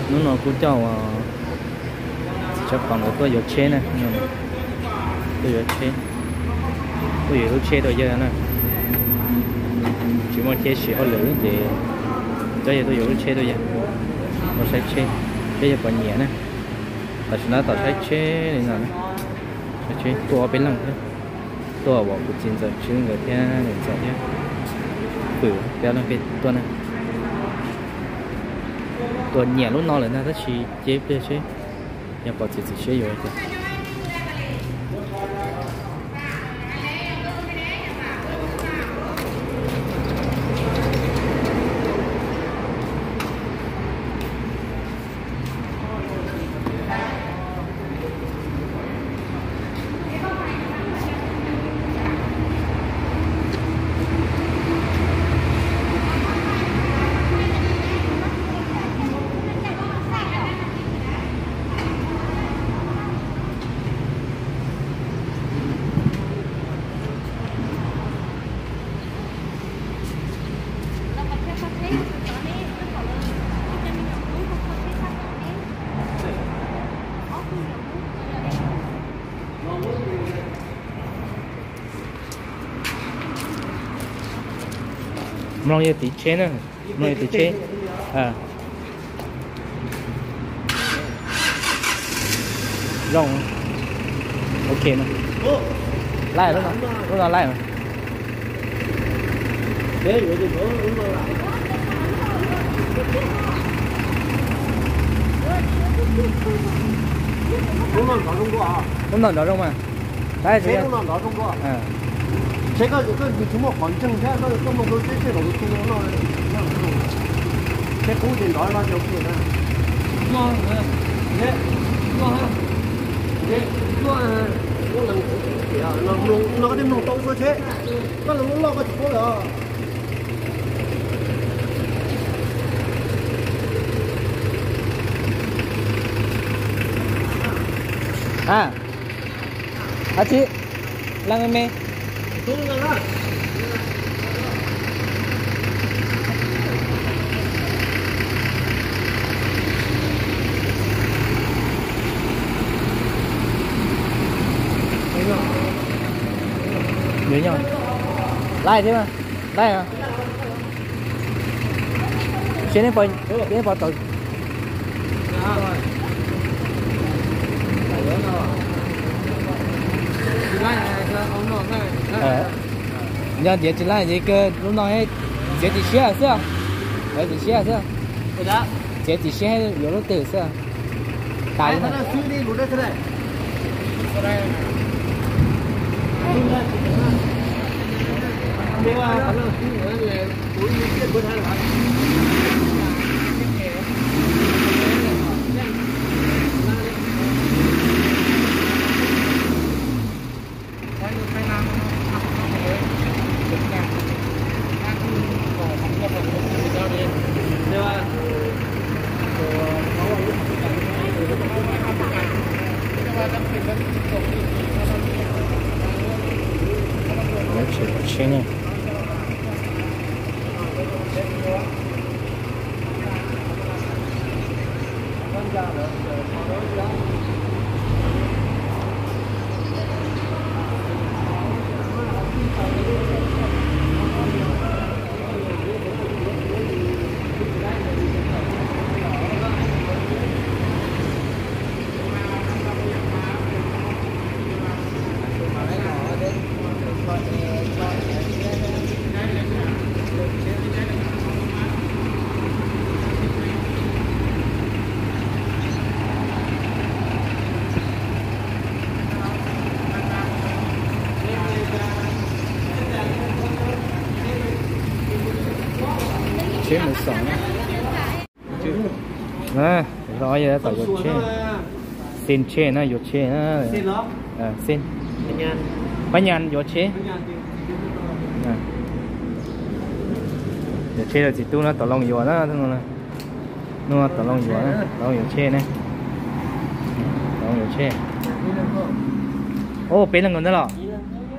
Hnub no kuv coj uas txiv Tsab Pov nkawd tuaj yuav tsheb na, tuaj yuav tsheb, tuaj yuav lub tsheb rau yawg na. Tsis muaj tsheb siv hauj lwm ces coj yawg tuaj yuav lub tsheb rau yawg, ua saib tsheb, saib yawg puas nyiam na. Tam sim no tab tom saib tsheb li no, saib tsheb tuaj ob peb leeg thiab, tuaj uas kuv txiv ntxawm Tswb nkawd thiab niam ntxawm thiab, pw peb leeg peb tuaj na. Tuaj nyiam lub no lawm ntag tab sis ces pliag seb yog pom txiav txim siab yuav tias. Mloog yawg tiv tsheb na, mloog yawg tiv tsheb. Zoo, ok no. Laij, lub no laij mas. Lub no nrov zoo mas. Laij, lub no nrov zoo dua. Tsheb koj, koj tsis muaj qhov ntseeg thiab koj, koj muaj tus tsheb seb los tus tsheb no, tsheb qub ces nrov no ces ok na. No koj thiaj mloog tau txhua tsheb, koj lub loj koj tsis paub lawm. A, a tsi, laj me me. Yuav nyob, laij thiab mas, laij mas. Seb neb puas, neb puas tau. Yog tias tsis laij ces kawg lub no txiav txim siab xwb, txiav txim siab xwb, txiav txim siab yuav lub twg xwb. Tas li no. Tsheb ne. Tsheb mus xoom. Zos yog tom yuav tsheb, xin tsheb na, yuav tsheb na, xin, pab nyas yuav tsheb. Yuav tsheb rau txiv tub no, tom loos yuav na, no tom loos yuav, tom loos yuav tsheb ne, tom loos yuav tsheb. Ob peb leeg nkaus ntawd los?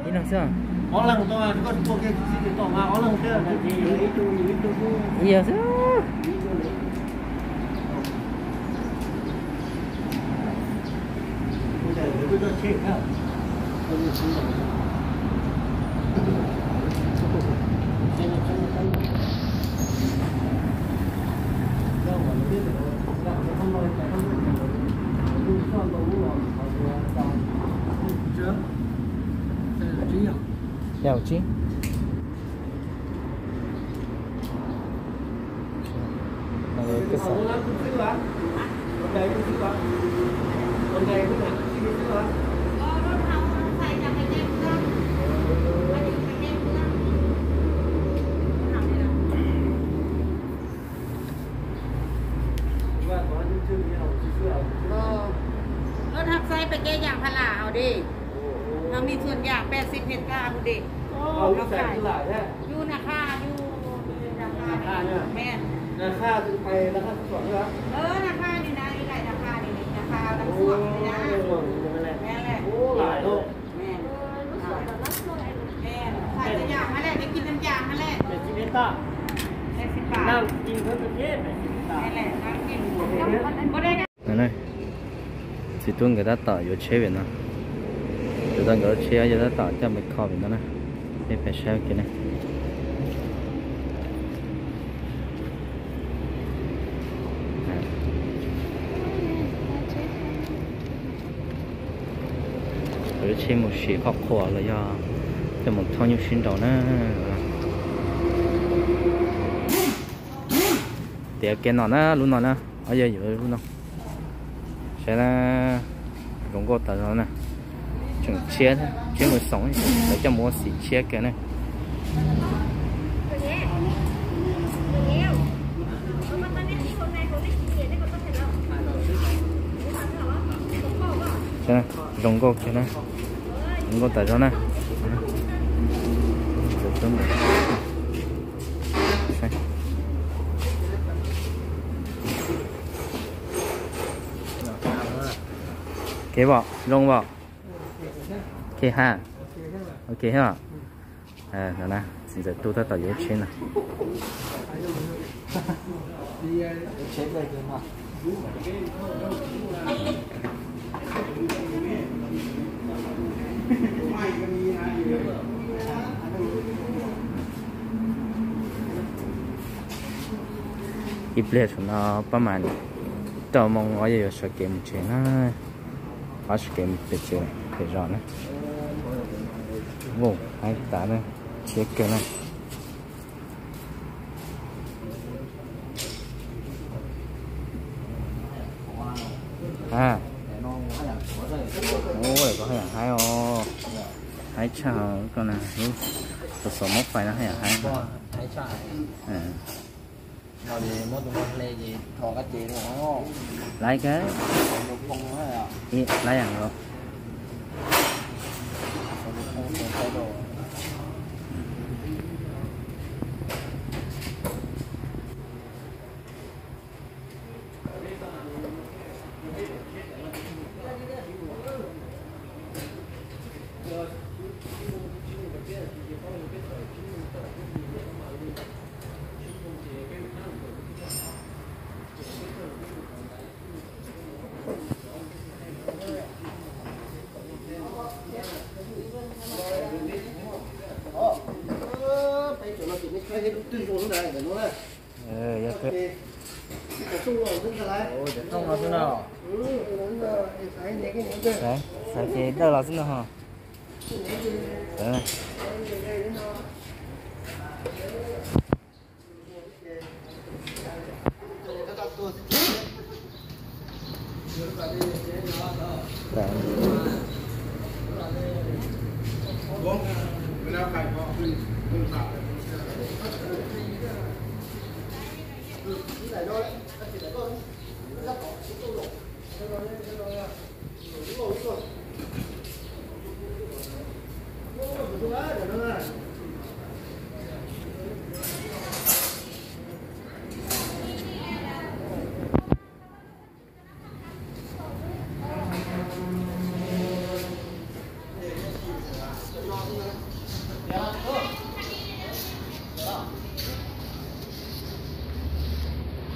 Ib leeg xwb. Ib leeg xwb. Ib leeg xwb. Yau tsis. Lub hab xaib peb kev yaam pha lam hauv dej, no me txhua yaam peb sib phem kab hauv dej. Yug nas qha, yug nas qha, me nas qha, nas qha li na, nas qha li na, nas qha li na. Txiv tub nkawd tab tom yuav tsheb vim no, yuav tau nkawd lub tsheb, yog tab tom coj mus kho vim no na. Peb pais saib ua ke na. Lub tsheb mus sim qhov qhuas los yog coj mus thauj nyuj sib nraus na. Tiav kiag no na, lub no na, o yog yuav lub no. Saib na, zoo nkauj tas zog na. Tseem tshiab, tshiab mus xoom, lawv coj mus ua xim tshiab kawg na. Zoo nkauj kiag na, zoo nkauj tas zog na. Kev vom zoo vom. Ok ha. Ok ha. No na, txiv ntxawm tub tab tom yuav lub tsheb no. Ib pliag saum no pab mas rau moo os, yog yuav sawv kev mus tsev na. Ob sawv kev mus pem tsev, pem zos na. Haib tas na, tshiab kawg na. A, ua lawm koj haj yam haib os. Haib tshaj koj na, lub xov xov mab fais no haj yam haib. Laiv kawg. Laiv yam los. Yog cov rooj no xwb na. Xaiv ces dawj los xwb no ho.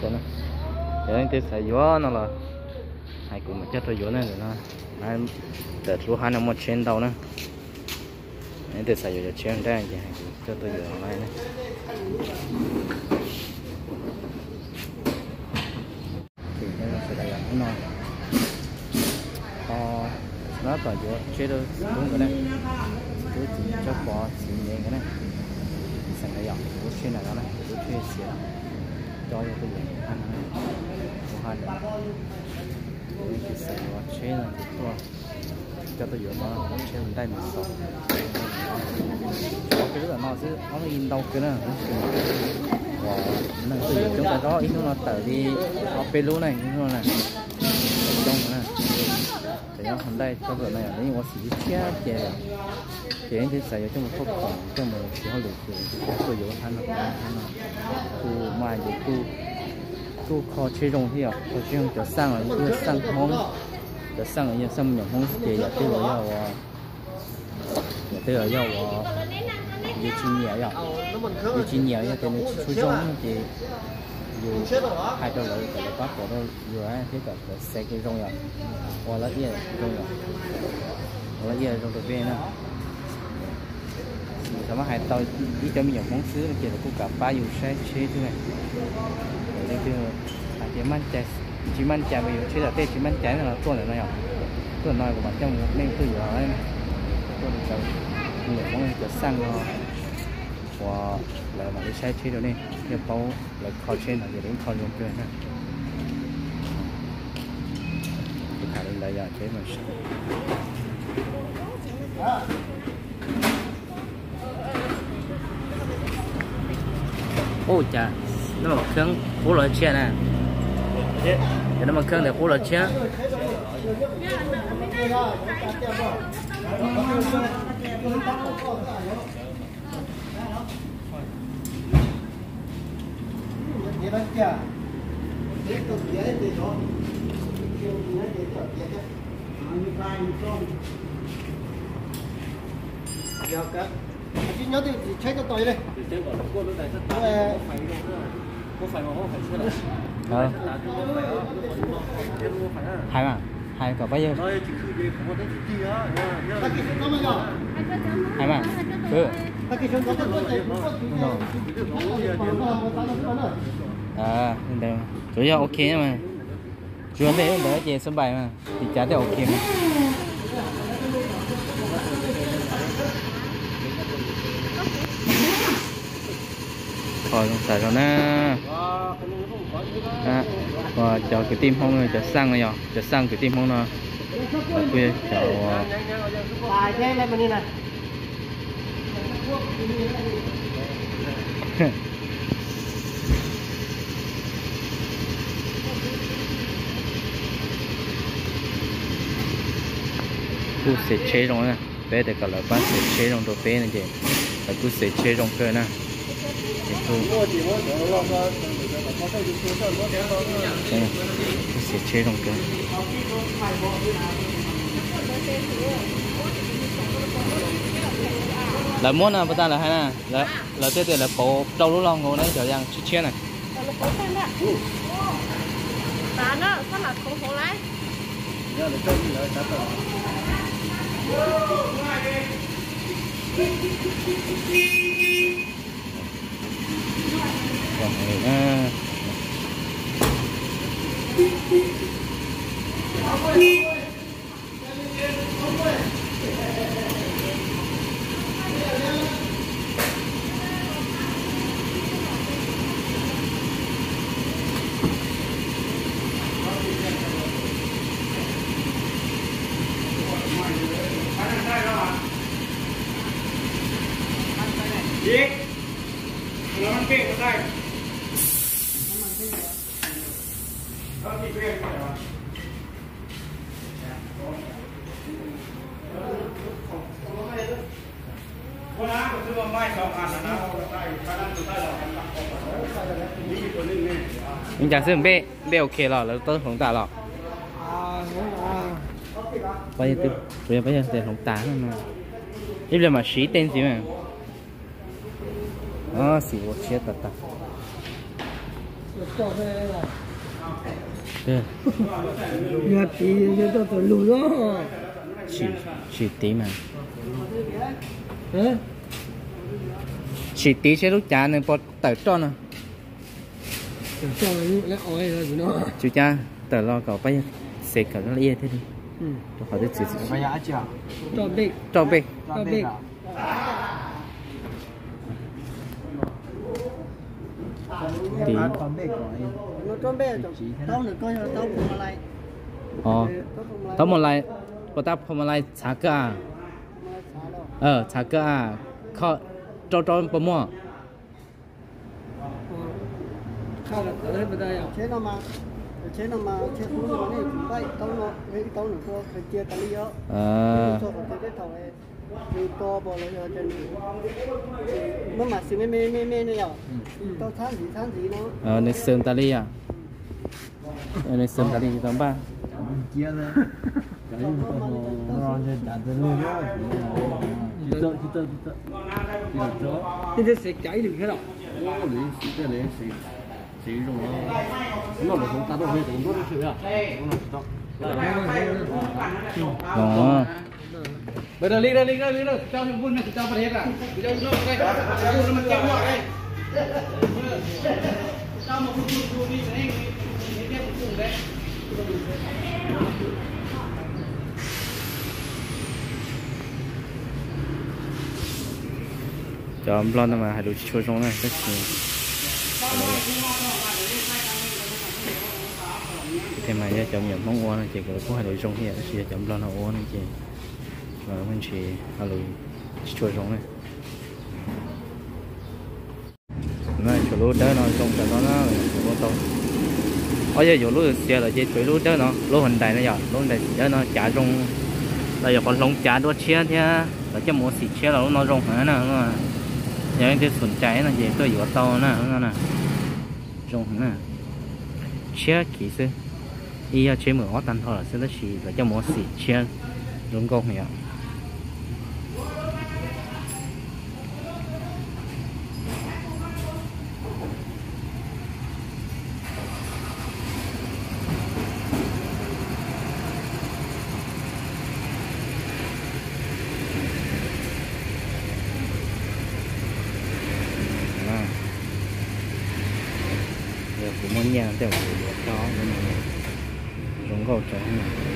Cov leej twg xav yuav no los hais kuv mam coj rau yuav na ntawm no. Ntawm lub hab no muaj tsheb ntau na. Leej twg xav yuav cov tsheb nraj ces hais kuv coj tuaj yuav online na. Ces sawv daws hnub no ho tab tom yuav tsheb rau tub nkawd na, tub txiv Tsab Pov txiv Nyev nkawd na. Xeem ntawd yog kuv lub tsheb ntawm no na, kuv lub tsheb xiav, coj yog tuaj yuav hab no, kuv hab no. Ces xav yuav tsheb no ces tuaj, coj tuaj yuav no, tsheb nraj mus xauv. Ob peb lub tom no xwb, ob lub ntau kawg na. Uas neeg tuaj yuav coob kawg nkaus, ib hnub no tawm li ob peb lub na, ib hnub no na. Coob na. Cov nyob hauv nraj coob kawg no yog yeej ua xim thiab ces, ces yeej xav yuav coj mus thauj khoom, coj mus siv hauj lwm ces tuaj yuav hab no, hab no. Kuj mas ces kuj, kuj kho tsheb zoo thiab yom, kho tsheb zoo. Cov xaj los yog xaj Hmoob, cov xaj los yog xaj me nyuam Hmoob xwb ces yam twg los yog ua, yam twg los yog ua yus tsis nyiam yom, yus tsis nyiam yog tias nws tsis tshua zoo ces yus hais rau lawv kom lawv pab pom rau yus thiab kom lawv xaiv kev zoo yom, ua lawv iaj zoo yom, ua lawv iaj zoo rau peb na. Thaum mas hais tau ib cov me nyuam Hmoob xwb ces lawv kuj kam pab yus saib tsheb xwb na. Leej twg hais tias tsis maj cai, yus tsheb tom tej tsis maj cai no los tuaj ntawm no yom, tuaj no kuv mam coj mus nej tuaj yuav. Tuaj rau cov me nyuam Hmoob cov xaj no uas lawv mam li saib tsheb rau nej thiaj paub lawv kho tsheb no ces lawv yeej kho zoo kawg na. Kuv tham li ntawd yog tsheb mas Ub, cas nab mas kheeb qub los tshiab na. Cas nab mas kheeb ntawd qub los tshiab. Hais mas, hais kom pab yawg. Hais mas, tsuas yog ok mas. Tsuas yog npej ntawd ces xab npais mas, tiv cav tej ok mas. Kho zoo tas zog na. Cov kwv tij Hmoob no, cov xaj no yog cov xaj kwv tij Hmoob no, lawv kuj yog cov kuj xaiv tsheb zoo na. Peb tias kom lawv pab xaiv tsheb zoo rau peb no ces lawv kuj xaiv tsheb zoo kawg na. Ces kuj, kuj xaiv tsheb zoo kawg. Lawv muab no puas tas lawv hais na, lawv thiaj tias lawv pauv rau lub log nkaus na cov yas tshiab tshiab na. Ib cas xwb npej, npej ok los lawv twb hloov tas los? Pab yawg, kuv yog pab yawg tes hloov tas no. Ib pliag mam siv tej ntxiv mas. Xim ua tshiab tas tas. Yog tid yog tuaj txawm lug no. Tsis, tsis tid mas. Tsis tid seb lub cav nws puas tawm roj no. Tsis cav, tawm los kom pab xev kawm laj iab thiaj li. Rau qhov twb txiv, roj npej. Tid. Thaub mus lais, puas tab phau mus lais txhav kawg a? Txhav kawg a, kho rau rau puas muaj? Nws xwm tas li yom. Nws xwm tas li tsis tau npaj. Ib txhia xev cav ib lwm thiab los? Cov nplog no mas hais lus tsis tshua zoo na, tab sis mas yog cov me nyuam Hmoob ua no ces kuj hais lus zoo thiab, tab sis yog cov nplog no ua no ces muaj ntsis hais lus tsis tshua zoo na. Tshuav lub dawb no zoo tas no na, ua tau. Ob, yog yuav lub xiav lawm ces tshuav ib lub dawb no, lub hauv ntais no yom, lub ntais dawb no cav zoo, los yog qhov hloov cav dua tshiab thiab los coj mus ua xim tshiab los lub no zoo heev na. Yog leej twg xom cai no ces tuaj yuav tau na, lub no na. Zoo heev na. Tshiab kiv xwb, ib yog tshiab mwm ob tag nrho lawm xwb tab sis los coj mus ua xim tshiab zoo nkauj heev yom. Yog kuv muaj nyiaj tej kuv yuav tau zoo nkauj tshaj.